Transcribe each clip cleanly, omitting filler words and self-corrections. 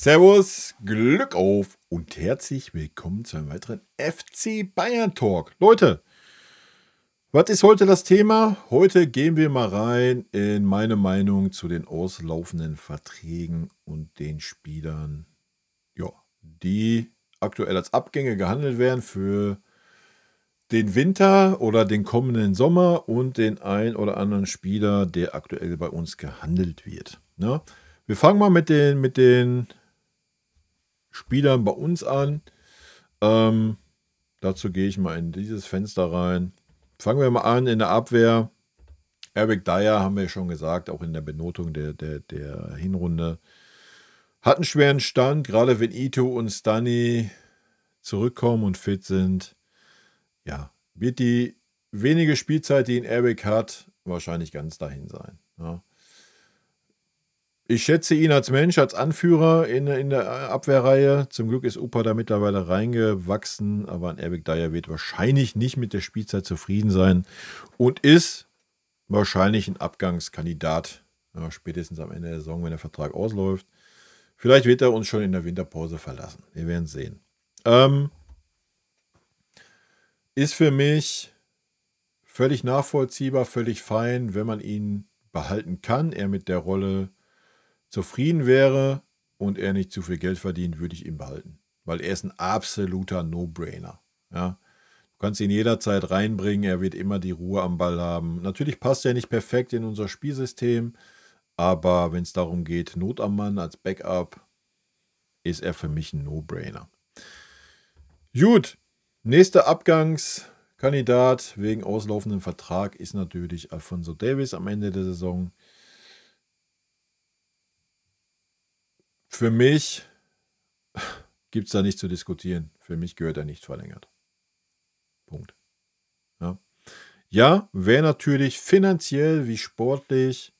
Servus, Glück auf und herzlich willkommen zu einem weiteren FC Bayern Talk. Leute, was ist heute das Thema? Heute gehen wir mal rein in meine Meinung zu den auslaufenden Verträgen und den Spielern, ja, die aktuell als Abgänge gehandelt werden für den Winter oder den kommenden Sommer und den ein oder anderen Spieler, der aktuell bei uns gehandelt wird. Ne? Wir fangen mal mit den Spielern bei uns an. Dazu gehe ich mal in dieses Fenster rein. Fangen wir mal an in der Abwehr. Eric Dier haben wir schon gesagt, auch in der Benotung der Hinrunde. Hat einen schweren Stand, gerade wenn Ito und Stani zurückkommen und fit sind. Ja, wird die wenige Spielzeit, die ihn Eric hat, wahrscheinlich ganz dahin sein. Ja. Ich schätze ihn als Mensch, als Anführer in der Abwehrreihe. Zum Glück ist Upa da mittlerweile reingewachsen, aber ein Eric Dier wird wahrscheinlich nicht mit der Spielzeit zufrieden sein und ist wahrscheinlich ein Abgangskandidat, ja, spätestens am Ende der Saison, wenn der Vertrag ausläuft. Vielleicht wird er uns schon in der Winterpause verlassen. Wir werden sehen. Ist für mich völlig nachvollziehbar, völlig fein, wenn man ihn behalten kann, er mit der Rolle zufrieden wäre und er nicht zu viel Geld verdient, würde ich ihn behalten. Weil er ist ein absoluter No-Brainer. Ja? Du kannst ihn jederzeit reinbringen, er wird immer die Ruhe am Ball haben. Natürlich passt er nicht perfekt in unser Spielsystem, aber wenn es darum geht, Not am Mann als Backup, ist er für mich ein No-Brainer. Gut, nächster Abgangskandidat wegen auslaufendem Vertrag ist natürlich Alphonso Davies am Ende der Saison. Für mich gibt es da nichts zu diskutieren. Für mich gehört er nicht verlängert. Punkt. Ja, ja, wäre natürlich finanziell wie sportlich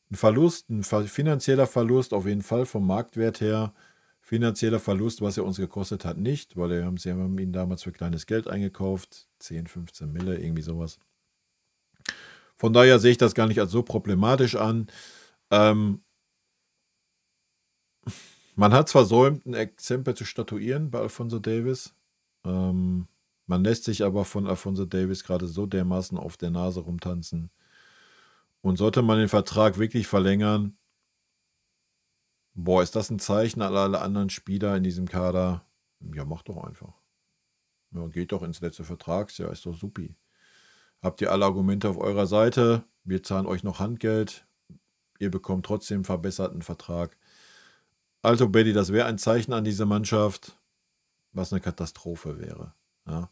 ein Verlust, ein finanzieller Verlust auf jeden Fall vom Marktwert her. Finanzieller Verlust, was er uns gekostet hat, nicht, weil sie haben ihn damals für kleines Geld eingekauft. 10, 15 Mille, irgendwie sowas. Von daher sehe ich das gar nicht als so problematisch an. Man hat es versäumt, ein Exempel zu statuieren bei Alphonso Davies. Man lässt sich aber von Alphonso Davies gerade so dermaßen auf der Nase rumtanzen. Und sollte man den Vertrag wirklich verlängern, boah, ist das ein Zeichen an alle anderen Spieler in diesem Kader? Ja, mach doch einfach. Ja, geht doch ins letzte Vertragsjahr, ist doch supi. Habt ihr alle Argumente auf eurer Seite? Wir zahlen euch noch Handgeld. Ihr bekommt trotzdem einen verbesserten Vertrag. Also, Betty, das wäre ein Zeichen an diese Mannschaft, was eine Katastrophe wäre. Ja.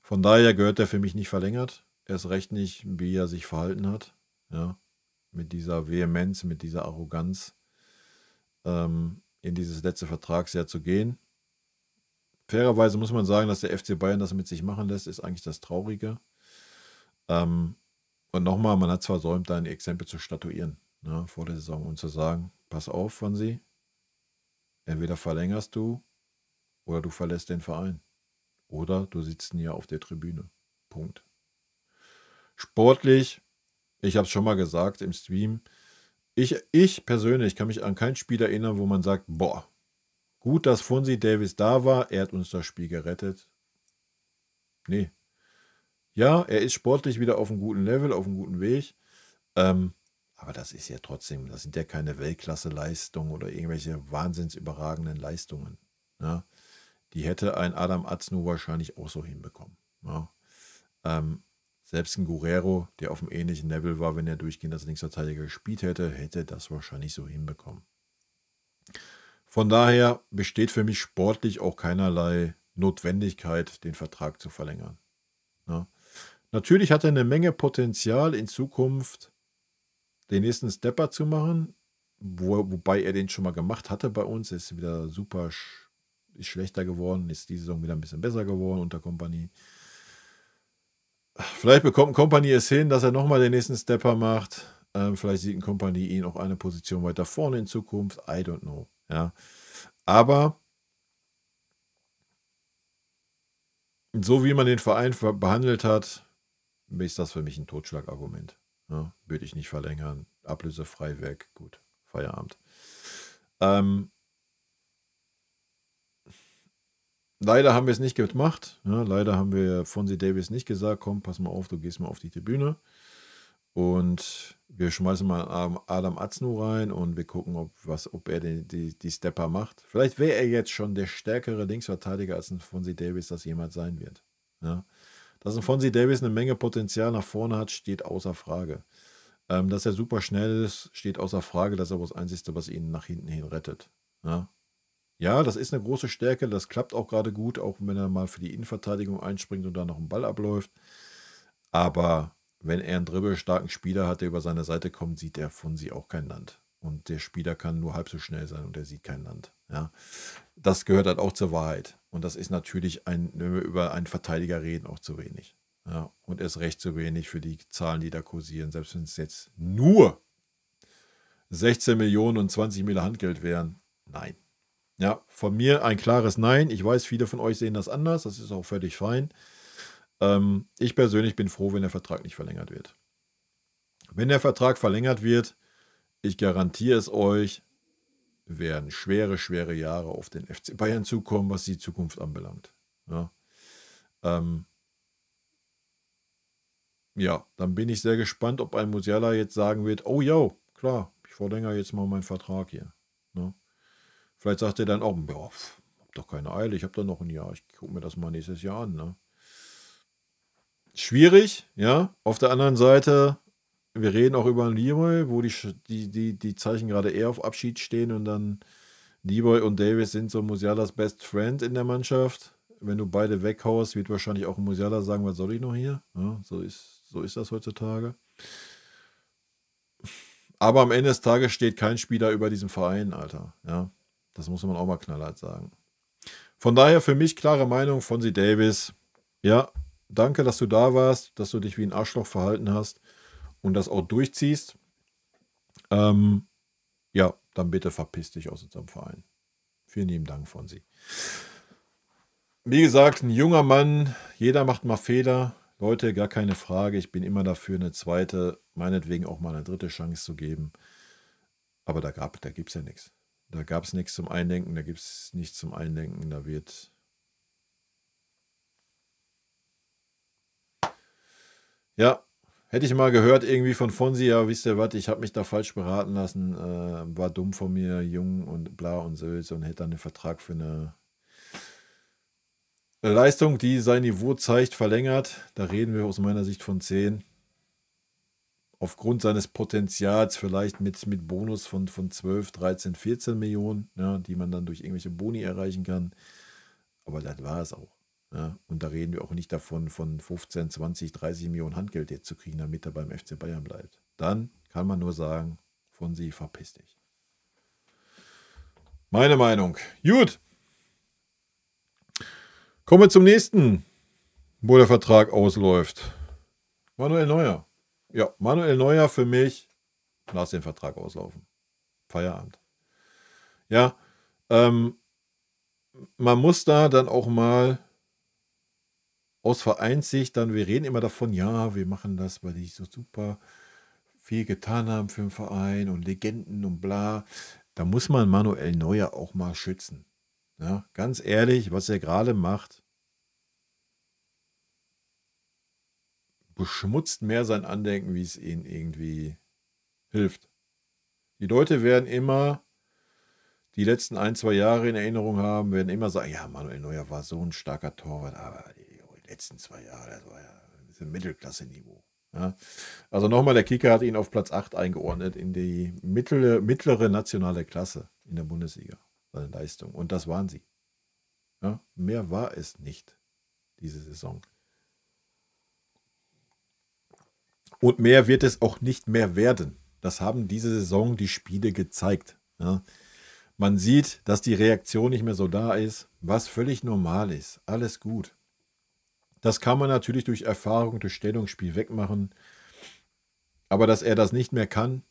Von daher gehört er für mich nicht verlängert. Erst recht nicht, wie er sich verhalten hat. Ja. Mit dieser Vehemenz, mit dieser Arroganz in dieses letzte Vertragsjahr zu gehen. Fairerweise muss man sagen, dass der FC Bayern das mit sich machen lässt, ist eigentlich das Traurige. Und nochmal, man hat es versäumt, da ein Exempel zu statuieren, ne, vor der Saison und zu sagen, pass auf, Fonsi, entweder verlängerst du oder du verlässt den Verein. Oder du sitzt hier auf der Tribüne. Punkt. Sportlich, ich habe es schon mal gesagt im Stream, ich persönlich kann mich an kein Spiel erinnern, wo man sagt, boah, gut, dass Fonsi Davies da war, er hat uns das Spiel gerettet. Nee. Ja, er ist sportlich wieder auf einem guten Level, auf einem guten Weg. Aber das ist ja trotzdem, das sind ja keine Weltklasse-Leistungen oder irgendwelche wahnsinnsüberragenden Leistungen. Ja? Die hätte ein Adam Aznou wahrscheinlich auch so hinbekommen. Ja? Selbst ein Guerrero, der auf einem ähnlichen Level war, wenn er durchgehend als Linksverteidiger gespielt hätte, hätte das wahrscheinlich so hinbekommen. Von daher besteht für mich sportlich auch keinerlei Notwendigkeit, den Vertrag zu verlängern. Ja? Natürlich hat er eine Menge Potenzial in Zukunft, den nächsten Stepper zu machen, wobei er den schon mal gemacht hatte bei uns, ist wieder super ist schlechter geworden, ist diese Saison wieder ein bisschen besser geworden unter Kompany. Vielleicht bekommt Kompany es hin, dass er nochmal den nächsten Stepper macht. Vielleicht sieht ein Kompany ihn auch eine Position weiter vorne in Zukunft. I don't know. Ja. Aber so wie man den Verein behandelt hat, ist das für mich ein Totschlagargument. Ja, würde ich nicht verlängern. Ablösefrei weg. Gut, Feierabend. Leider haben wir es nicht gemacht. Ja, leider haben wir Fonzie Davies nicht gesagt, komm, pass mal auf, du gehst mal auf die Tribüne. Und wir schmeißen mal Adam Aznou rein und wir gucken, ob er die Stepper macht. Vielleicht wäre er jetzt schon der stärkere Linksverteidiger, als ein Fonzie Davies das jemals sein wird. Ja. Dass ein Fonzie Davies eine Menge Potenzial nach vorne hat, steht außer Frage. Dass er super schnell ist, steht außer Frage. Das ist aber das Einzige, was ihn nach hinten hin rettet. Ja. Ja, das ist eine große Stärke. Das klappt auch gerade gut, auch wenn er mal für die Innenverteidigung einspringt und dann noch einen Ball abläuft. Aber wenn er einen dribbelstarken Spieler hat, der über seine Seite kommt, sieht der Fonzie auch kein Land. Und der Spieler kann nur halb so schnell sein und er sieht kein Land. Ja, das gehört halt auch zur Wahrheit. Und das ist natürlich, wenn wir über einen Verteidiger reden, auch zu wenig. Ja, und erst recht zu wenig für die Zahlen, die da kursieren. Selbst wenn es jetzt nur 16 Millionen und 20 Millionen Handgeld wären. Nein. Ja, von mir ein klares Nein. Ich weiß, viele von euch sehen das anders. Das ist auch völlig fein. Ich persönlich bin froh, wenn der Vertrag nicht verlängert wird. Wenn der Vertrag verlängert wird, ich garantiere es euch, werden schwere, schwere Jahre auf den FC Bayern zukommen, was die Zukunft anbelangt. Ja, ja, dann bin ich sehr gespannt, ob ein Musiala jetzt sagen wird, oh yo, klar, ich verlängere jetzt mal meinen Vertrag hier. Ne? Vielleicht sagt er dann auch, ja, hab doch keine Eile, ich habe da noch ein Jahr, ich gucke mir das mal nächstes Jahr an. Ne? Schwierig, ja. Auf der anderen Seite, wir reden auch über einen Leroy, wo die Zeichen gerade eher auf Abschied stehen und dann Leroy und Davies sind so Musialas Best Friend in der Mannschaft. Wenn du beide weghaust, wird wahrscheinlich auch Musiala sagen, was soll ich noch hier? Ja, so ist das heutzutage. Aber am Ende des Tages steht kein Spieler über diesem Verein, Alter. Ja, das muss man auch mal knallhart sagen. Von daher für mich klare Meinung, Fonzie Davies. Ja, danke, dass du da warst, dass du dich wie ein Arschloch verhalten hast und das auch durchziehst. Ja, dann bitte verpiss dich aus unserem Verein. Vielen lieben Dank, Fonzie. Wie gesagt, ein junger Mann, jeder macht mal Fehler. Leute, gar keine Frage. Ich bin immer dafür, eine zweite, meinetwegen auch mal eine dritte Chance zu geben. Aber da gibt es ja nichts. Da gab es nichts zum Eindenken, da gibt es nichts zum Eindenken. Da wird... Ja, hätte ich mal gehört irgendwie von Fonzie, ja, wisst ihr was, ich habe mich da falsch beraten lassen, war dumm von mir, jung und bla und Sülz und hätte dann den Vertrag für eine Leistung, die sein Niveau zeigt, verlängert. Da reden wir aus meiner Sicht von 10. Aufgrund seines Potenzials vielleicht mit Bonus von 12, 13, 14 Millionen, ja, die man dann durch irgendwelche Boni erreichen kann. Aber das war es auch. Ja, und da reden wir auch nicht davon, von 15, 20, 30 Millionen Handgeld jetzt zu kriegen, damit er beim FC Bayern bleibt. Dann kann man nur sagen, Fonzie, verpiss dich. Meine Meinung. Gut. Kommen wir zum nächsten, wo der Vertrag ausläuft. Manuel Neuer. Ja, Manuel Neuer für mich, lass den Vertrag auslaufen. Feierabend. Ja, man muss da dann auch mal aus Vereinssicht dann, wir reden immer davon, ja, wir machen das, weil die so super viel getan haben für den Verein und Legenden und bla. Da muss man Manuel Neuer auch mal schützen. Ja, ganz ehrlich, was er gerade macht, beschmutzt mehr sein Andenken, wie es ihnen irgendwie hilft. Die Leute werden immer die letzten 1, 2 Jahre in Erinnerung haben, werden immer sagen, ja, Manuel Neuer war so ein starker Torwart, aber die letzten 2 Jahre, das war ja ein Mittelklasse-Niveau. Ja. Also nochmal, der Kicker hat ihn auf Platz 8 eingeordnet in die mittlere nationale Klasse in der Bundesliga. Seine Leistung. Und das waren sie. Ja, mehr war es nicht, diese Saison. Und mehr wird es auch nicht mehr werden. Das haben diese Saison die Spiele gezeigt. Ja. Man sieht, dass die Reaktion nicht mehr so da ist, was völlig normal ist. Alles gut. Das kann man natürlich durch Erfahrung, durch Stellungsspiel wegmachen. Aber dass er das nicht mehr kann,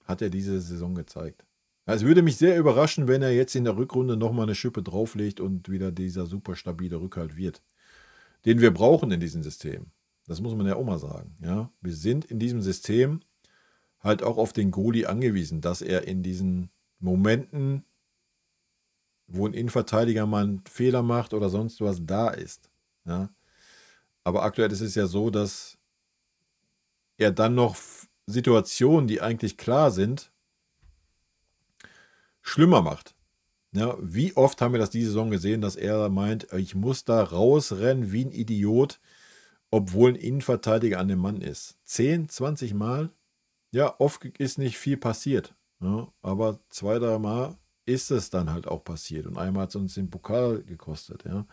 hat er diese Saison gezeigt. Es würde mich sehr überraschen, wenn er jetzt in der Rückrunde nochmal eine Schippe drauflegt und wieder dieser super stabile Rückhalt wird, den wir brauchen in diesem System. Das muss man ja auch mal sagen. Ja? Wir sind in diesem System halt auch auf den Goalie angewiesen, dass er in diesen Momenten, wo ein Innenverteidiger mal einen Fehler macht oder sonst was da ist. Ja? Aber aktuell ist es ja so, dass er dann noch Situationen, die eigentlich klar sind, schlimmer macht. Ja, wie oft haben wir das diese Saison gesehen, dass er meint, ich muss da rausrennen wie ein Idiot, obwohl ein Innenverteidiger an dem Mann ist. 10, 20 Mal? Ja, oft ist nicht viel passiert. Ja, aber 2, 3 Mal ist es dann halt auch passiert. Und einmal hat es uns den Pokal gekostet. Ja.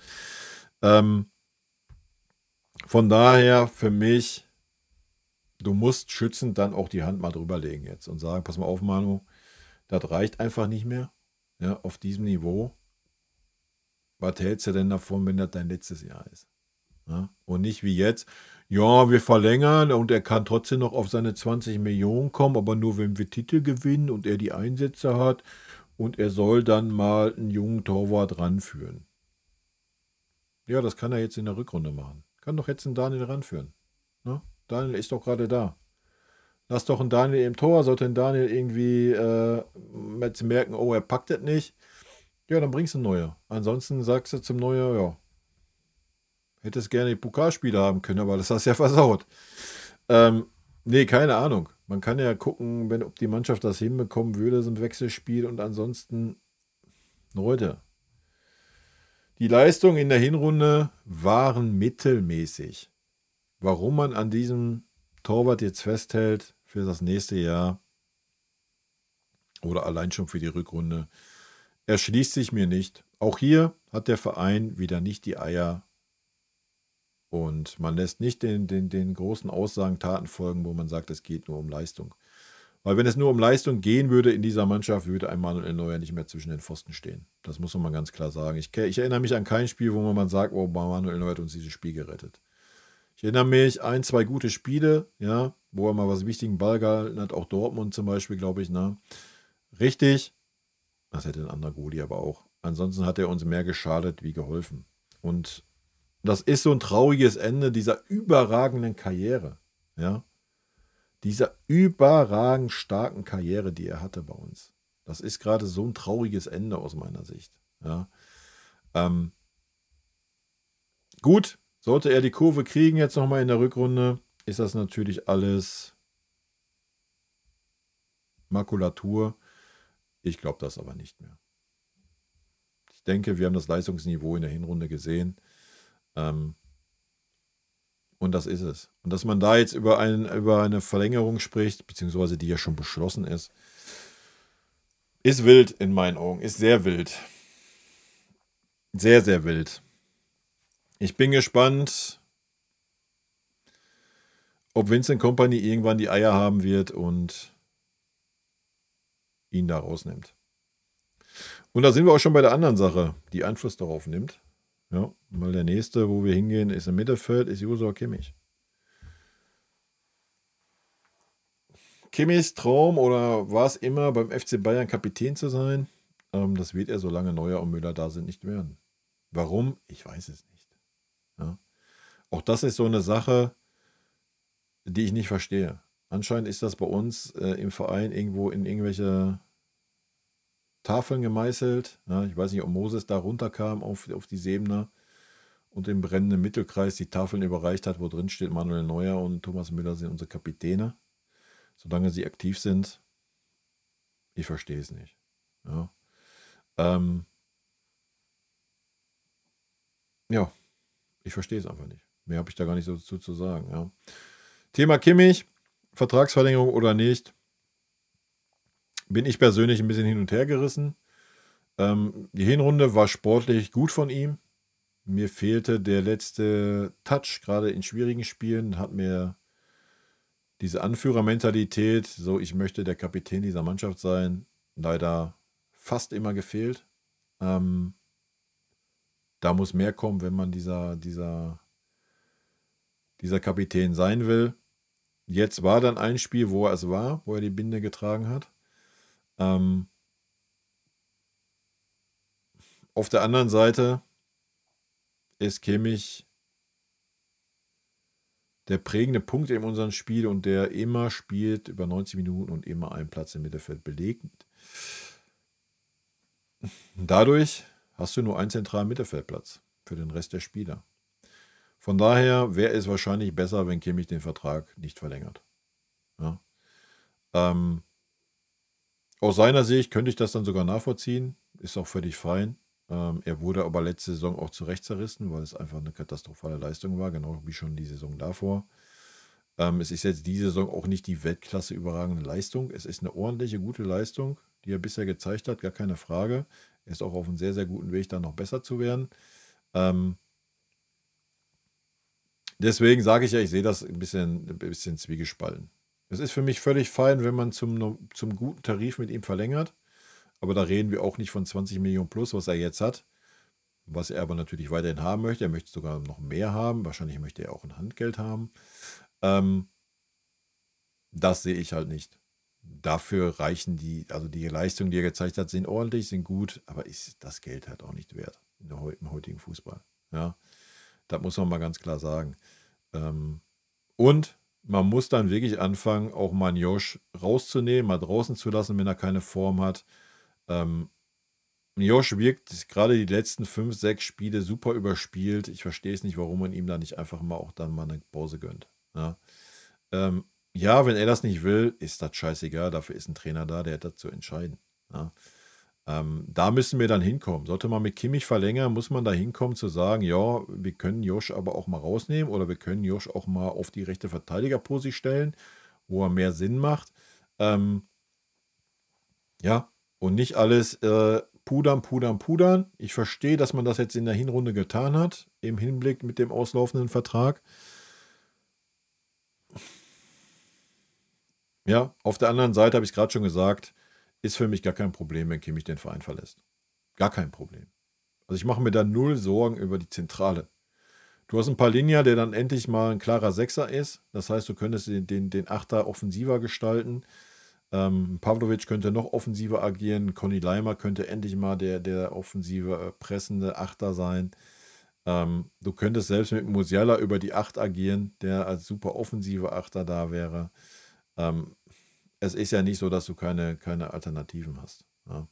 Von daher für mich, du musst schützend dann auch die Hand mal drüber legen jetzt und sagen, pass mal auf, Manu, das reicht einfach nicht mehr. Ja, auf diesem Niveau. Was hältst du denn davon, wenn das dein letztes Jahr ist? Ja, und nicht wie jetzt, ja, wir verlängern und er kann trotzdem noch auf seine 20 Millionen kommen, aber nur, wenn wir Titel gewinnen und er die Einsätze hat und er soll dann mal einen jungen Torwart ranführen. Ja, das kann er jetzt in der Rückrunde machen. Kann doch jetzt einen Daniel ranführen. Ne? Daniel ist doch gerade da. Lass doch einen Daniel im Tor, sollte ein Daniel irgendwie jetzt merken, oh, er packt das nicht. Ja, dann bringst du einen Neuer. Ansonsten sagst du zum Neuer, ja, hättest gerne die Pokalspiele haben können, aber das hast du ja versaut. Nee, keine Ahnung. Man kann ja gucken, ob die Mannschaft das hinbekommen würde, so ein Wechselspiel. Und ansonsten, Leute, die Leistungen in der Hinrunde waren mittelmäßig. Warum man an diesem Torwart jetzt festhält für das nächste Jahr oder allein schon für die Rückrunde, erschließt sich mir nicht. Auch hier hat der Verein wieder nicht die Eier und man lässt nicht den großen Aussagen, Taten folgen, wo man sagt, es geht nur um Leistung. Weil wenn es nur um Leistung gehen würde in dieser Mannschaft, würde ein Manuel Neuer nicht mehr zwischen den Pfosten stehen. Das muss man mal ganz klar sagen. Ich erinnere mich an kein Spiel, wo man mal sagt, oh, Manuel Neuer hat uns dieses Spiel gerettet. Ich erinnere mich, 1, 2 gute Spiele, ja, wo er mal was wichtigen Ball gehalten hat, auch Dortmund zum Beispiel, glaube ich, ne? Richtig, das hätte ein anderer Goalie aber auch. Ansonsten hat er uns mehr geschadet wie geholfen. Und das ist so ein trauriges Ende dieser überragenden Karriere, ja? Dieser überragend starken Karriere, die er hatte bei uns. Das ist gerade so ein trauriges Ende aus meiner Sicht, ja? Gut. Sollte er die Kurve kriegen jetzt nochmal in der Rückrunde, ist das natürlich alles Makulatur. Ich glaube das aber nicht mehr. Ich denke, wir haben das Leistungsniveau in der Hinrunde gesehen. Und das ist es. Und dass man da jetzt über eine Verlängerung spricht, beziehungsweise die ja schon beschlossen ist, ist wild in meinen Augen. Ist sehr wild. Sehr, sehr wild. Ich bin gespannt, ob Vincent Kompany irgendwann die Eier haben wird und ihn da rausnimmt. Und da sind wir auch schon bei der anderen Sache, die Einfluss darauf nimmt. Ja, weil der nächste, wo wir hingehen, ist im Mittelfeld, ist Joshua Kimmich. Kimmichs Traum oder war es immer, beim FC Bayern Kapitän zu sein? Das wird er, solange Neuer und Müller da sind, nicht werden. Warum? Ich weiß es nicht. Ja. Auch das ist so eine Sache, die ich nicht verstehe. Anscheinend ist das bei uns im Verein irgendwo in irgendwelche Tafeln gemeißelt. Ja, ich weiß nicht, ob Moses da runterkam auf die Säbener und im brennenden Mittelkreis die Tafeln überreicht hat, wo drin steht, Manuel Neuer und Thomas Müller sind unsere Kapitäne. Solange sie aktiv sind, ich verstehe es nicht. Ja. Ja. Ich verstehe es einfach nicht. Mehr habe ich da gar nicht so dazu zu sagen. Ja. Thema Kimmich, Vertragsverlängerung oder nicht, bin ich persönlich ein bisschen hin und her gerissen. Die Hinrunde war sportlich gut von ihm. Mir fehlte der letzte Touch, gerade in schwierigen Spielen, hat mir diese Anführermentalität, so ich möchte der Kapitän dieser Mannschaft sein, leider fast immer gefehlt. Da muss mehr kommen, wenn man dieser Kapitän sein will. Jetzt war dann ein Spiel, wo er es war, wo er die Binde getragen hat. Auf der anderen Seite ist Kimmich der prägende Punkt in unserem Spiel und der immer spielt über 90 Minuten und immer einen Platz im Mittelfeld belegt. Dadurch hast du nur einen zentralen Mittelfeldplatz für den Rest der Spieler. Von daher wäre es wahrscheinlich besser, wenn Kimmich den Vertrag nicht verlängert. Ja. Aus seiner Sicht könnte ich das dann sogar nachvollziehen. Ist auch völlig fein. Er wurde aber letzte Saison auch zurecht zerrissen, weil es einfach eine katastrophale Leistung war, genau wie schon die Saison davor. Es ist jetzt diese Saison auch nicht die Weltklasse überragende Leistung. Es ist eine ordentliche, gute Leistung, die er bisher gezeigt hat, gar keine Frage. Er ist auch auf einem sehr, sehr guten Weg, da noch besser zu werden. Deswegen sage ich ja, ich sehe das ein bisschen zwiegespalten. Es ist für mich völlig fein, wenn man zum guten Tarif mit ihm verlängert. Aber da reden wir auch nicht von 20 Millionen plus, was er jetzt hat. Was er aber natürlich weiterhin haben möchte. Er möchte sogar noch mehr haben. Wahrscheinlich möchte er auch ein Handgeld haben. Das sehe ich halt nicht. Dafür reichen die, also die Leistungen, die er gezeigt hat, sind ordentlich, sind gut, aber ist das Geld halt auch nicht wert im heutigen Fußball. Ja, das muss man mal ganz klar sagen. Und man muss dann wirklich anfangen, auch mal Josh rauszunehmen, mal draußen zu lassen, wenn er keine Form hat. Josh wirkt gerade die letzten 5, 6 Spiele super überspielt. Ich verstehe es nicht, warum man ihm da nicht einfach mal auch dann mal eine Pause gönnt. Ja, ja, wenn er das nicht will, ist das scheißegal. Dafür ist ein Trainer da, der hat das zu entscheiden. Ja. Da müssen wir dann hinkommen. Sollte man mit Kimmich verlängern, muss man da hinkommen zu sagen, ja, wir können Josh aber auch mal rausnehmen oder wir können Josh auch mal auf die rechte Verteidigerposition stellen, wo er mehr Sinn macht. Ja, und nicht alles pudern, pudern, pudern. Ich verstehe, dass man das jetzt in der Hinrunde getan hat, im Hinblick mit dem auslaufenden Vertrag. Ja, auf der anderen Seite habe ich es gerade schon gesagt, ist für mich gar kein Problem, wenn Kimmich den Verein verlässt. Gar kein Problem. Also ich mache mir da null Sorgen über die Zentrale. Du hast einen Palhinha, der dann endlich mal ein klarer Sechser ist. Das heißt, du könntest den Achter offensiver gestalten. Pavlovic könnte noch offensiver agieren. Conny Laimer könnte endlich mal der offensive, pressende Achter sein. Du könntest selbst mit Musiala über die 8 agieren, der als super offensive Achter da wäre. Es ist ja nicht so, dass du keine Alternativen hast. Ja.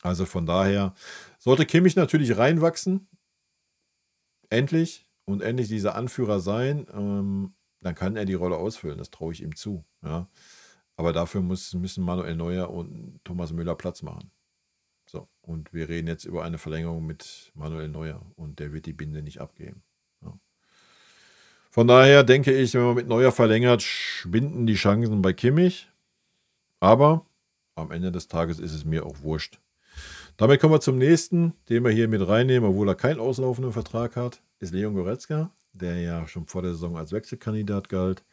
Also von daher sollte Kimmich natürlich reinwachsen. Endlich. Und endlich dieser Anführer sein. Dann kann er die Rolle ausfüllen. Das traue ich ihm zu. Ja. Aber dafür müssen Manuel Neuer und Thomas Müller Platz machen. So. Und wir reden jetzt über eine Verlängerung mit Manuel Neuer. Und der wird die Binde nicht abgeben. Ja. Von daher denke ich, wenn man mit Neuer verlängert, schwinden die Chancen bei Kimmich. Aber am Ende des Tages ist es mir auch wurscht. Damit kommen wir zum nächsten, den wir hier mit reinnehmen, obwohl er keinen auslaufenden Vertrag hat, ist Leon Goretzka, der ja schon vor der Saison als Wechselkandidat galt.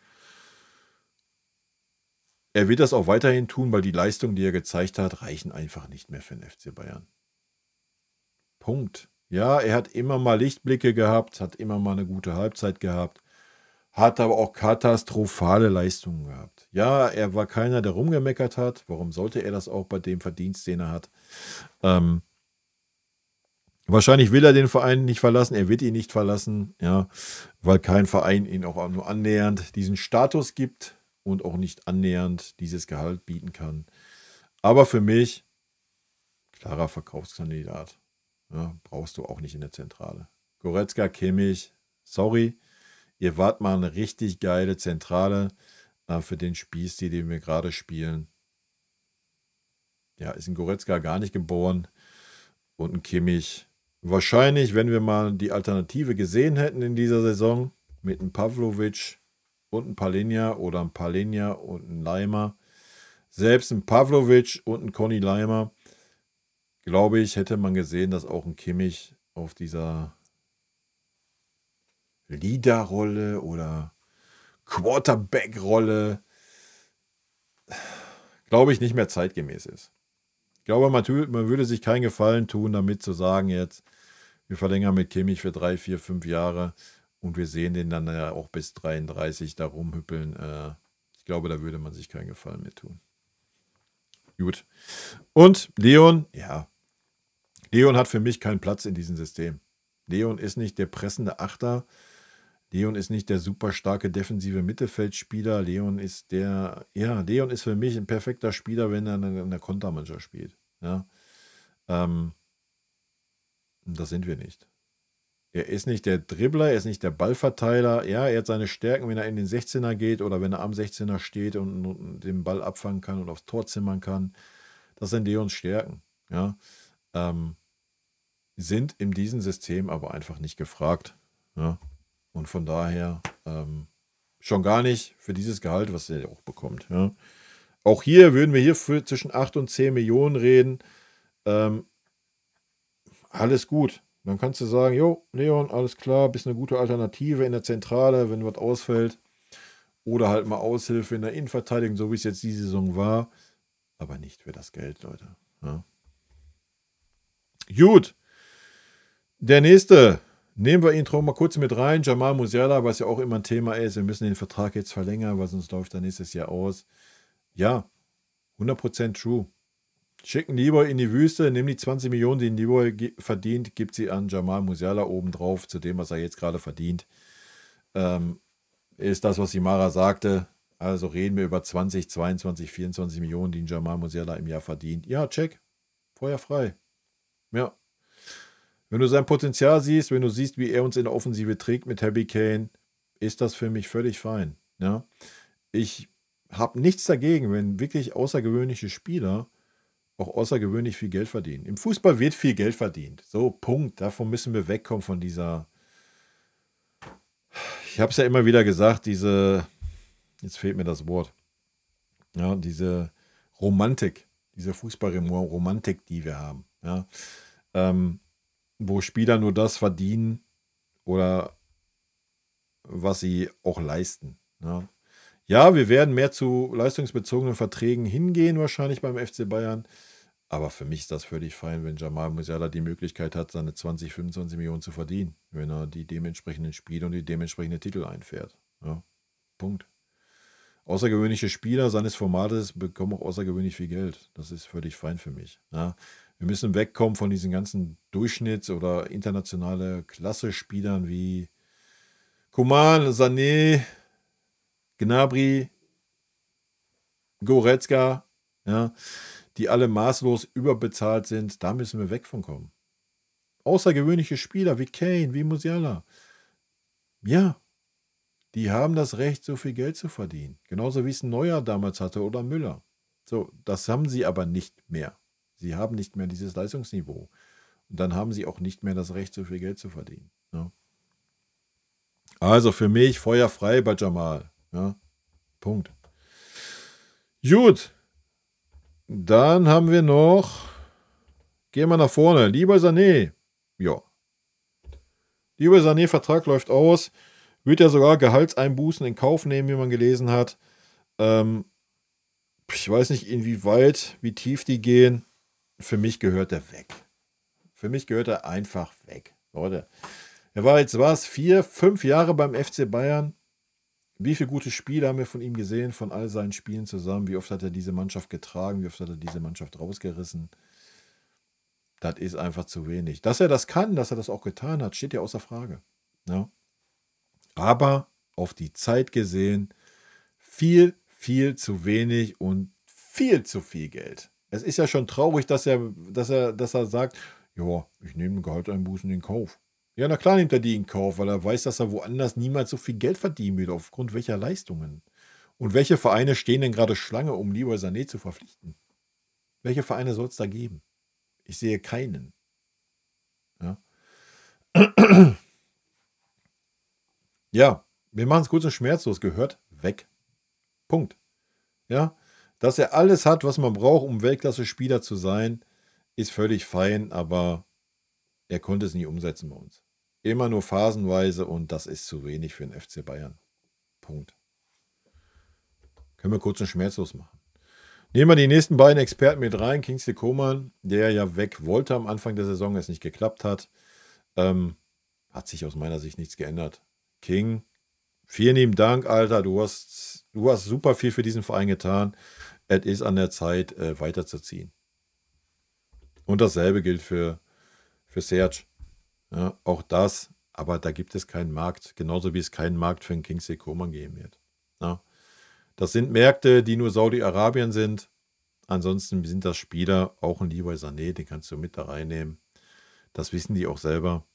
Er wird das auch weiterhin tun, weil die Leistungen, die er gezeigt hat, reichen einfach nicht mehr für den FC Bayern. Punkt. Ja, er hat immer mal Lichtblicke gehabt, hat immer mal eine gute Halbzeit gehabt, hat aber auch katastrophale Leistungen gehabt. Ja, er war keiner, der rumgemeckert hat. Warum sollte er das auch bei dem Verdienst, den er hat? Wahrscheinlich will er den Verein nicht verlassen. Er wird ihn nicht verlassen, ja, weil kein Verein ihn auch nur annähernd diesen Status gibt und auch nicht annähernd dieses Gehalt bieten kann. Aber für mich, klarer Verkaufskandidat. Ja, brauchst du auch nicht in der Zentrale. Goretzka, Kimmich, sorry, ihr wart mal eine richtig geile Zentrale für den Spielstil, den wir gerade spielen. Ja, ist ein Goretzka gar nicht geboren und ein Kimmich. Wahrscheinlich, wenn wir mal die Alternative gesehen hätten in dieser Saison mit einem Pavlovic und einem Palhinha oder einem Palhinha und einem Laimer, selbst ein Pavlovic und ein Conny Laimer, glaube ich, hätte man gesehen, dass auch ein Kimmich auf dieser Leaderrolle oder Quarterback-Rolle, glaube ich, nicht mehr zeitgemäß ist. Ich glaube, man würde sich keinen Gefallen tun, damit zu sagen jetzt, wir verlängern mit Kimmich für 3, 4, 5 Jahre und wir sehen den dann ja auch bis 33 da rumhüppeln. Ich glaube, da würde man sich keinen Gefallen mit tun. Gut. Und Leon, ja, Leon hat für mich keinen Platz in diesem System. Leon ist nicht der pressende Achter. Leon ist nicht der super starke defensive Mittelfeldspieler. Leon ist der, ja, Leon ist für mich ein perfekter Spieler, wenn er in der Kontermannschaft spielt. Ja. Und das sind wir nicht. Er ist nicht der Dribbler, er ist nicht der Ballverteiler. Ja, er hat seine Stärken, wenn er in den 16er geht oder wenn er am 16er steht und den Ball abfangen kann und aufs Tor zimmern kann. Das sind Leons Stärken. Ja, sind in diesem System aber einfach nicht gefragt. Ja, und von daher schon gar nicht für dieses Gehalt, was er auch bekommt. Ja. Auch hier würden wir hier für zwischen 8 und 10 Millionen reden. Alles gut. Dann kannst du sagen, jo, Leon, alles klar, bist eine gute Alternative in der Zentrale, wenn was ausfällt. Oder halt mal Aushilfe in der Innenverteidigung, so wie es jetzt die Saison war. Aber nicht für das Geld, Leute. Ja. Gut. Der nächste. Nehmen wir ihn mal kurz mit rein. Jamal Musiala, was ja auch immer ein Thema ist. Wir müssen den Vertrag jetzt verlängern, weil sonst läuft er nächstes Jahr aus. Ja, 100% true. Schicken Leroy in die Wüste, nimm die 20 Millionen, die Leroy verdient, gibt sie an Jamal Musiala obendrauf, zu dem, was er jetzt gerade verdient. Ist das, was Simara sagte. Also reden wir über 20, 22, 24 Millionen, die Jamal Musiala im Jahr verdient. Ja, check. Feuer frei. Ja. Wenn du sein Potenzial siehst, wenn du siehst, wie er uns in der Offensive trägt mit Harry Kane, ist das für mich völlig fein. Ja. Ich habe nichts dagegen, wenn wirklich außergewöhnliche Spieler auch außergewöhnlich viel Geld verdienen. Im Fußball wird viel Geld verdient. So, Punkt. Davon müssen wir wegkommen von dieser, ich habe es ja immer wieder gesagt, diese, jetzt fehlt mir das Wort, ja, diese Romantik, diese Fußballromantik, die wir haben, ja, wo Spieler nur das verdienen oder was sie auch leisten. Ja. Ja, wir werden mehr zu leistungsbezogenen Verträgen hingehen, wahrscheinlich beim FC Bayern. Aber für mich ist das völlig fein, wenn Jamal Musiala die Möglichkeit hat, seine 20, 25 Millionen zu verdienen, wenn er die dementsprechenden Spiele und die dementsprechenden Titel einfährt. Ja, Punkt. Außergewöhnliche Spieler seines Formates bekommen auch außergewöhnlich viel Geld. Das ist völlig fein für mich. Ja, wir müssen wegkommen von diesen ganzen Durchschnitts- oder internationale Klasse-Spielern wie Coman, Sané, Gnabry, Goretzka, ja, die alle maßlos überbezahlt sind. Da müssen wir weg von kommen. Außergewöhnliche Spieler wie Kane, wie Musiala, ja, die haben das Recht, so viel Geld zu verdienen. Genauso wie es Neuer damals hatte oder Müller. So, das haben sie aber nicht mehr. Sie haben nicht mehr dieses Leistungsniveau. Und dann haben sie auch nicht mehr das Recht, so viel Geld zu verdienen. Ja. Also für mich Feuer frei bei Jamal. Ja, Punkt. Gut. Dann haben wir noch, gehen wir nach vorne, Leroy Sané. Ja. Leroy Sané, Vertrag läuft aus. Wird ja sogar Gehaltseinbußen in Kauf nehmen, wie man gelesen hat. Ich weiß nicht, inwieweit, wie tief die gehen. Für mich gehört er weg. Für mich gehört er einfach weg. Leute, er war jetzt was, 4, 5 Jahre beim FC Bayern. Wie viele gute Spiele haben wir von ihm gesehen, von all seinen Spielen zusammen? Wie oft hat er diese Mannschaft getragen? Wie oft hat er diese Mannschaft rausgerissen? Das ist einfach zu wenig. Dass er das kann, dass er das auch getan hat, steht ja außer Frage. Ja. Aber auf die Zeit gesehen, viel, viel zu wenig und viel zu viel Geld. Es ist ja schon traurig, dass er sagt, ja, ich nehme Gehaltseinbußen in Kauf. Ja, na klar nimmt er die in Kauf, weil er weiß, dass er woanders niemals so viel Geld verdienen wird, aufgrund welcher Leistungen. Und welche Vereine stehen denn gerade Schlange, um Leroy Sané zu verpflichten? Welche Vereine soll es da geben? Ich sehe keinen. Ja, ja, wir machen es kurz und schmerzlos. Gehört weg. Punkt. Ja, dass er alles hat, was man braucht, um Weltklasse-Spieler zu sein, ist völlig fein, aber er konnte es nie umsetzen bei uns. Immer nur phasenweise und das ist zu wenig für den FC Bayern. Punkt. Können wir kurz und schmerzlos machen. Nehmen wir die nächsten beiden Experten mit rein. Kingsley Coman, der ja weg wollte am Anfang der Saison, es nicht geklappt hat. Hat sich aus meiner Sicht nichts geändert. King, vielen lieben Dank, Alter. Du hast super viel für diesen Verein getan. Es ist an der Zeit, weiterzuziehen. Und dasselbe gilt für Serge. Ja, auch das, aber da gibt es keinen Markt, genauso wie es keinen Markt für einen Kingsley Coman geben wird. Ja, das sind Märkte, die nur Saudi-Arabien sind. Ansonsten sind das Spieler, auch ein Leroy Sané, den kannst du mit da reinnehmen. Das wissen die auch selber.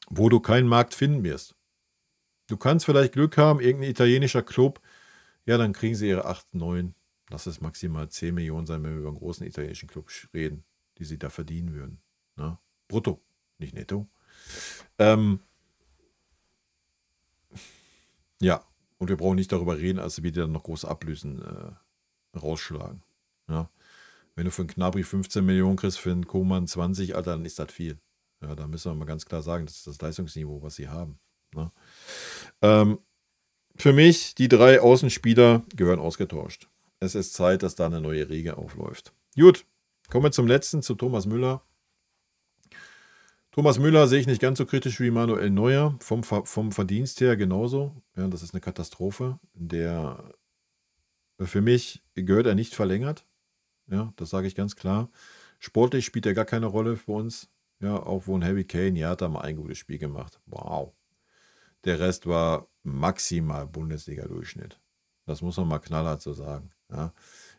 Wo du keinen Markt finden wirst. Du kannst vielleicht Glück haben, irgendein italienischer Club, ja, dann kriegen sie ihre 8, 9, lass es maximal 10 Millionen sein, wenn wir über einen großen italienischen Club reden, die sie da verdienen würden. Ne? Brutto, nicht netto. Ja, und wir brauchen nicht darüber reden, als wir dann noch große Ablösen rausschlagen. Ja? Wenn du für einen Gnabry 15 Millionen kriegst, für einen Coman 20, Alter, dann ist das viel. Ja, da müssen wir mal ganz klar sagen, das ist das Leistungsniveau, was sie haben. Ne? Für mich, die 3 Außenspieler gehören ausgetauscht. Es ist Zeit, dass da eine neue Riege aufläuft. Gut, kommen wir zum letzten, zu Thomas Müller. Thomas Müller sehe ich nicht ganz so kritisch wie Manuel Neuer. Vom Verdienst her genauso. Ja, das ist eine Katastrophe. Für mich gehört er nicht verlängert. Ja, das sage ich ganz klar. Sportlich spielt er gar keine Rolle für uns. Ja, auch wo ein Harry Kane, ja, hat da mal ein gutes Spiel gemacht. Wow. Der Rest war maximal Bundesliga-Durchschnitt. Das muss man mal knallhart so sagen. Ja.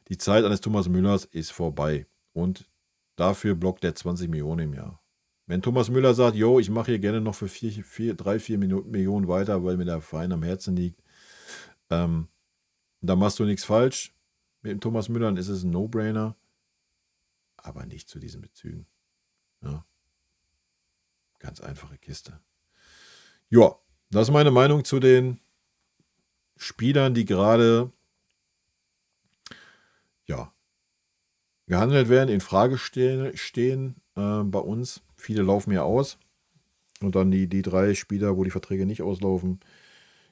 Die Zeit eines Thomas Müllers ist vorbei. Und dafür blockt er 20 Millionen im Jahr. Wenn Thomas Müller sagt, yo, ich mache hier gerne noch für 3, 4 Millionen weiter, weil mir der Verein am Herzen liegt, da machst du nichts falsch. Mit dem Thomas Müller ist es ein No-Brainer, aber nicht zu diesen Bezügen. Ja. Ganz einfache Kiste. Ja, das ist meine Meinung zu den Spielern, die gerade ja, gehandelt werden, in Frage stehen bei uns. Viele laufen ja aus. Und dann die 3 Spieler, wo die Verträge nicht auslaufen,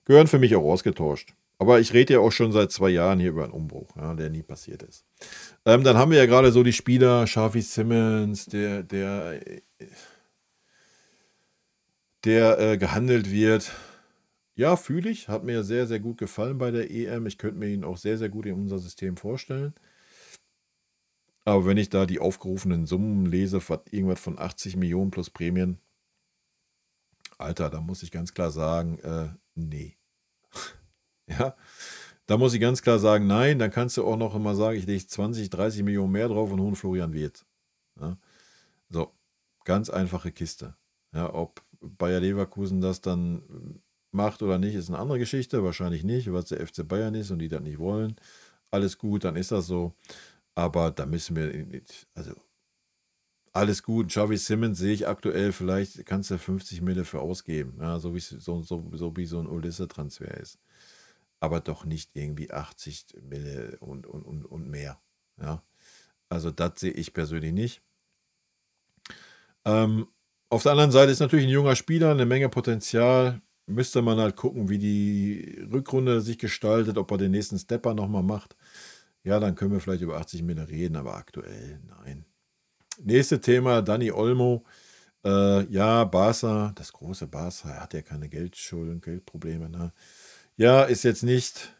gehören für mich auch ausgetauscht. Aber ich rede ja auch schon seit 2 Jahren hier über einen Umbruch, ja, der nie passiert ist. Dann haben wir ja gerade so die Spieler, Xavi Simons, der gehandelt wird. Ja, fühle ich. Hat mir sehr, sehr gut gefallen bei der EM. Ich könnte mir ihn auch sehr, sehr gut in unser System vorstellen. Aber wenn ich da die aufgerufenen Summen lese, irgendwas von 80 Millionen plus Prämien, Alter, da muss ich ganz klar sagen, nee. Ja, da muss ich ganz klar sagen, nein, dann kannst du auch noch immer sagen, ich lege 20, 30 Millionen mehr drauf und hole Florian Wirtz. Ja, so, ganz einfache Kiste. Ja, ob Bayer Leverkusen das dann macht oder nicht, ist eine andere Geschichte. Wahrscheinlich nicht, weil es der FC Bayern ist und die das nicht wollen. Alles gut, dann ist das so. Aber da müssen wir, also alles gut. Xavi Simons sehe ich aktuell, vielleicht kannst du 50 Mille für ausgeben. Ja, so wie so ein Olise-Transfer ist. Aber doch nicht irgendwie 80 Mille und mehr. Ja, also das sehe ich persönlich nicht. Auf der anderen Seite ist natürlich ein junger Spieler, eine Menge Potenzial. Müsste man halt gucken, wie die Rückrunde sich gestaltet, ob er den nächsten Stepper nochmal macht. Ja, dann können wir vielleicht über 80 Mille reden, aber aktuell nein. Nächstes Thema, Dani Olmo. Ja, Barca, das große Barca, er hat ja keine Geldschulden, Geldprobleme. Ne? Ja, ist jetzt nicht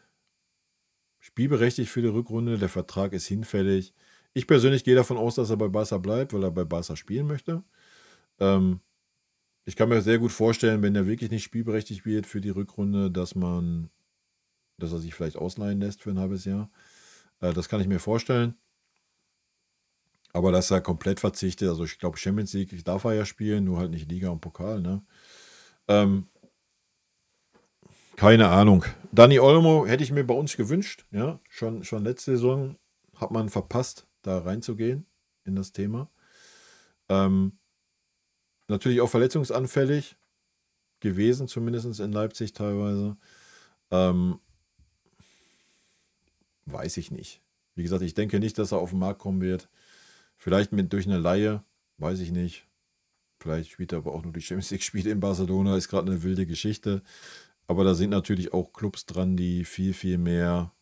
spielberechtigt für die Rückrunde. Der Vertrag ist hinfällig. Ich persönlich gehe davon aus, dass er bei Barca bleibt, weil er bei Barca spielen möchte. Ich kann mir sehr gut vorstellen, wenn er wirklich nicht spielberechtigt wird für die Rückrunde, dass er sich vielleicht ausleihen lässt für ein halbes Jahr. Das kann ich mir vorstellen. Aber dass er komplett verzichtet, also ich glaube Champions League darf er ja spielen, nur halt nicht Liga und Pokal, ne? Keine Ahnung. Dani Olmo hätte ich mir bei uns gewünscht, ja, schon letzte Saison hat man verpasst, da reinzugehen in das Thema. Natürlich auch verletzungsanfällig gewesen, zumindest in Leipzig teilweise. Weiß ich nicht. Wie gesagt, ich denke nicht, dass er auf den Markt kommen wird. Vielleicht durch eine Leihe, weiß ich nicht. Vielleicht spielt er aber auch nur die Champions League-Spiele in Barcelona, ist gerade eine wilde Geschichte. Aber da sind natürlich auch Clubs dran, die viel, viel mehr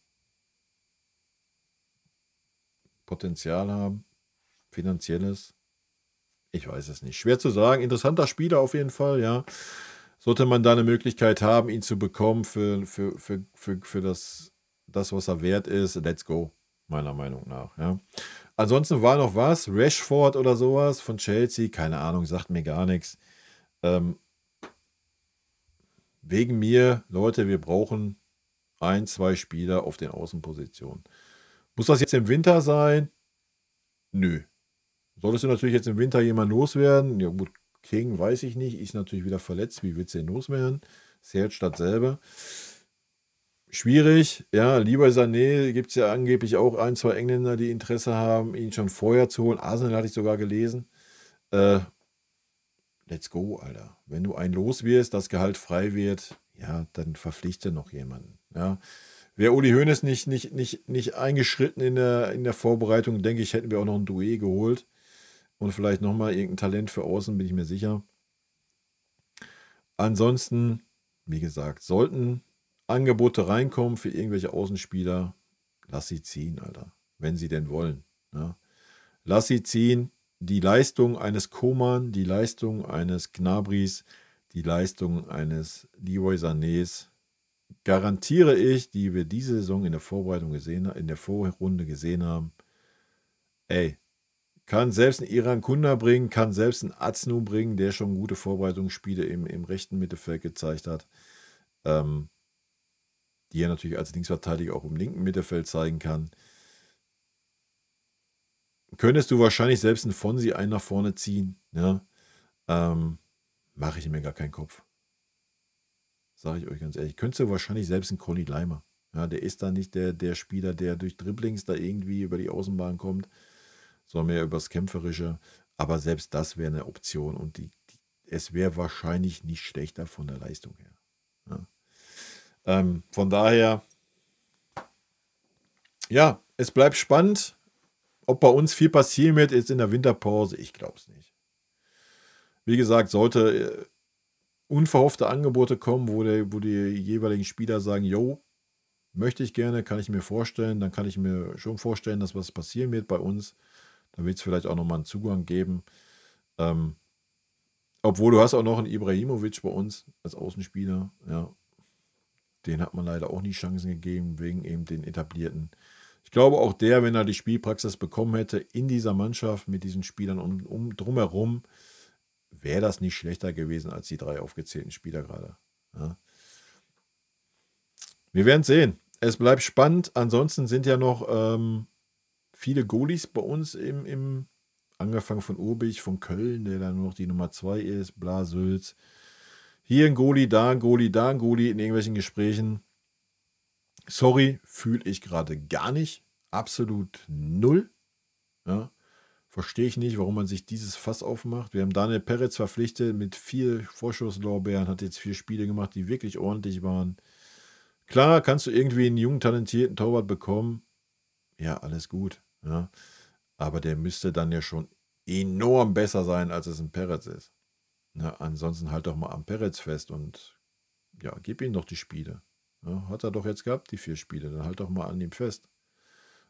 Potenzial haben. Finanzielles. Ich weiß es nicht. Schwer zu sagen. Interessanter Spieler auf jeden Fall, ja. Sollte man da eine Möglichkeit haben, ihn zu bekommen für das, was er wert ist, let's go, meiner Meinung nach. Ja. Ansonsten war noch was, Rashford oder sowas von Chelsea, keine Ahnung, sagt mir gar nichts. Wegen mir, Leute, wir brauchen 1, 2 Spieler auf den Außenpositionen. Muss das jetzt im Winter sein? Nö. Solltest du natürlich jetzt im Winter jemand loswerden, ja gut, King weiß ich nicht, ist natürlich wieder verletzt, wie willst du denn loswerden? Serge dasselbe. Schwierig, ja, Leroy Sané gibt es ja angeblich auch 1, 2 Engländer, die Interesse haben, ihn schon vorher zu holen. Arsenal hatte ich sogar gelesen. Let's go, Alter. Wenn du einen los wirst, das Gehalt frei wird, ja, dann verpflichte noch jemanden. Ja. Wäre Uli Hoeneß nicht eingeschritten in der Vorbereitung, denke ich, hätten wir auch noch ein Doué geholt. Und vielleicht nochmal irgendein Talent für außen, bin ich mir sicher. Ansonsten, wie gesagt, sollten Angebote reinkommen für irgendwelche Außenspieler, lass sie ziehen, Alter. Wenn sie denn wollen. Ja. Lass sie ziehen. Die Leistung eines Coman, die Leistung eines Gnabrys, die Leistung eines Leroy Sanés garantiere ich, die wir diese Saison in der Vorbereitung gesehen, in der Vorrunde gesehen haben. Ey, kann selbst einen Irankunda bringen, kann selbst einen Aznou bringen, der schon gute Vorbereitungsspiele im rechten Mittelfeld gezeigt hat. Die er natürlich als Linksverteidiger auch im linken Mittelfeld zeigen kann. Könntest du wahrscheinlich selbst einen Fonsi einen nach vorne ziehen. Ja? Mache ich mir gar keinen Kopf. Sage ich euch ganz ehrlich. Könntest du wahrscheinlich selbst einen Conny Laimer. Ja, der ist da nicht der Spieler, der durch Dribblings da irgendwie über die Außenbahn kommt, sondern mehr übers Kämpferische. Aber selbst das wäre eine Option und es wäre wahrscheinlich nicht schlechter von der Leistung her. Ja. Von daher, ja, es bleibt spannend. Ob bei uns viel passieren wird, jetzt in der Winterpause, ich glaube es nicht. Wie gesagt, sollte unverhoffte Angebote kommen, wo die jeweiligen Spieler sagen, yo, möchte ich gerne, kann ich mir vorstellen, dann kann ich mir schon vorstellen, dass was passieren wird bei uns. Dann wird es vielleicht auch nochmal einen Zugang geben. Obwohl, du hast auch noch einen Ibrahimovic bei uns als Außenspieler. Ja. Den hat man leider auch nie Chancen gegeben, wegen eben den etablierten. Ich glaube auch der, wenn er die Spielpraxis bekommen hätte in dieser Mannschaft mit diesen Spielern drumherum, wäre das nicht schlechter gewesen als die 3 aufgezählten Spieler gerade. Ja. Wir werden sehen. Es bleibt spannend. Ansonsten sind ja noch viele Goalies bei uns angefangen von Urbig, von Köln, der dann nur noch die Nummer 2 ist, Blasülz. Hier ein Goalie, da ein Goalie, da ein Goalie in irgendwelchen Gesprächen. Sorry, fühle ich gerade gar nicht. Absolut null. Ja, verstehe ich nicht, warum man sich dieses Fass aufmacht. Wir haben Daniel Peretz verpflichtet mit 4 Vorschusslorbeeren, hat jetzt 4 Spiele gemacht, die wirklich ordentlich waren. Klar, kannst du irgendwie einen jungen, talentierten Torwart bekommen. Ja, alles gut. Ja. Aber der müsste dann ja schon enorm besser sein, als es ein Peretz ist. Na, ansonsten halt doch mal am Peretz fest und ja, gib ihm doch die Spiele. Ja, hat er doch jetzt gehabt, die 4 Spiele. Dann halt doch mal an ihm fest.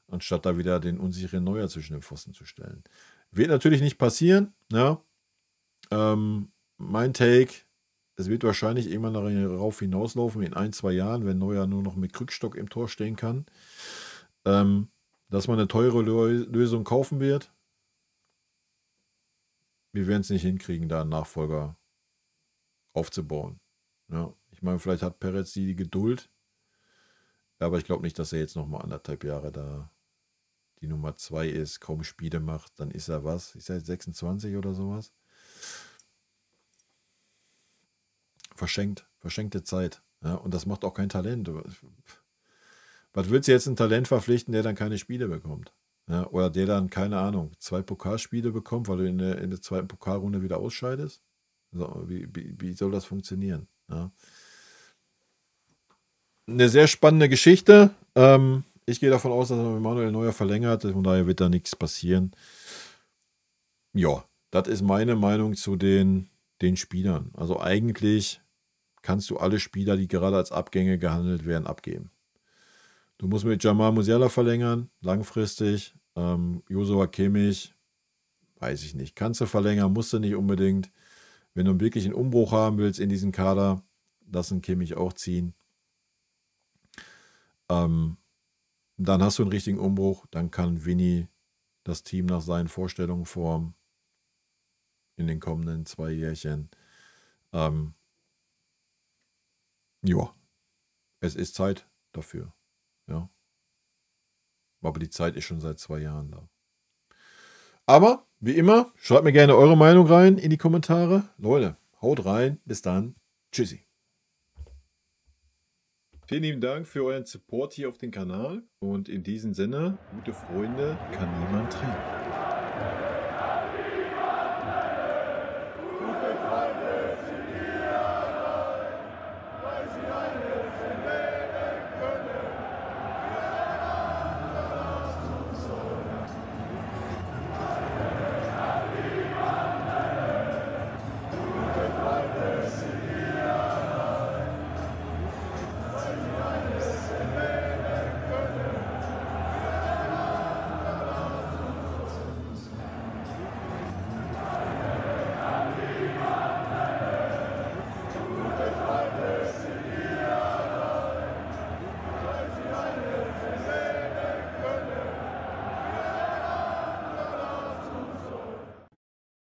Anstatt da wieder den unsicheren Neuer zwischen den Pfosten zu stellen. Wird natürlich nicht passieren. Ja. Mein Take, es wird wahrscheinlich irgendwann darauf hinauslaufen, in 1, 2 Jahren, wenn Neuer nur noch mit Krückstock im Tor stehen kann, dass man eine teure Lösung kaufen wird. Wir werden es nicht hinkriegen, da einen Nachfolger aufzubauen. Ja, ich meine, vielleicht hat Peretz die Geduld, aber ich glaube nicht, dass er jetzt nochmal 1,5 Jahre da die Nummer 2 ist, kaum Spiele macht, dann ist er was? Ist er jetzt 26 oder sowas? Verschenkte Zeit. Ja, und das macht auch kein Talent. Was willst du jetzt ein Talent verpflichten, der dann keine Spiele bekommt? Ja, oder der dann, keine Ahnung, 2 Pokalspiele bekommt, weil du in der zweiten Pokalrunde wieder ausscheidest? So, wie soll das funktionieren? Ja. Eine sehr spannende Geschichte. Ich gehe davon aus, dass man Manuel Neuer verlängert. Von daher wird da nichts passieren. Ja, das ist meine Meinung zu den Spielern. Also eigentlich kannst du alle Spieler, die gerade als Abgänge gehandelt werden, abgeben. Du musst mit Jamal Musiala verlängern, langfristig. Joshua Kimmich, weiß ich nicht. Kannst du verlängern, musst du nicht unbedingt. Wenn du wirklich einen Umbruch haben willst in diesem Kader, lass einen Kimmich auch ziehen. Dann hast du einen richtigen Umbruch. Dann kann Winni das Team nach seinen Vorstellungen formen in den kommenden 2 Jährchen. Ja, es ist Zeit dafür. Ja. Aber die Zeit ist schon seit 2 Jahren da. Aber Wie immer, schreibt mir gerne eure Meinung rein in die Kommentare. Leute, haut rein. Bis dann. Tschüssi. Vielen lieben Dank für euren Support hier auf dem Kanal. Und in diesem Sinne, gute Freunde kann niemand trennen.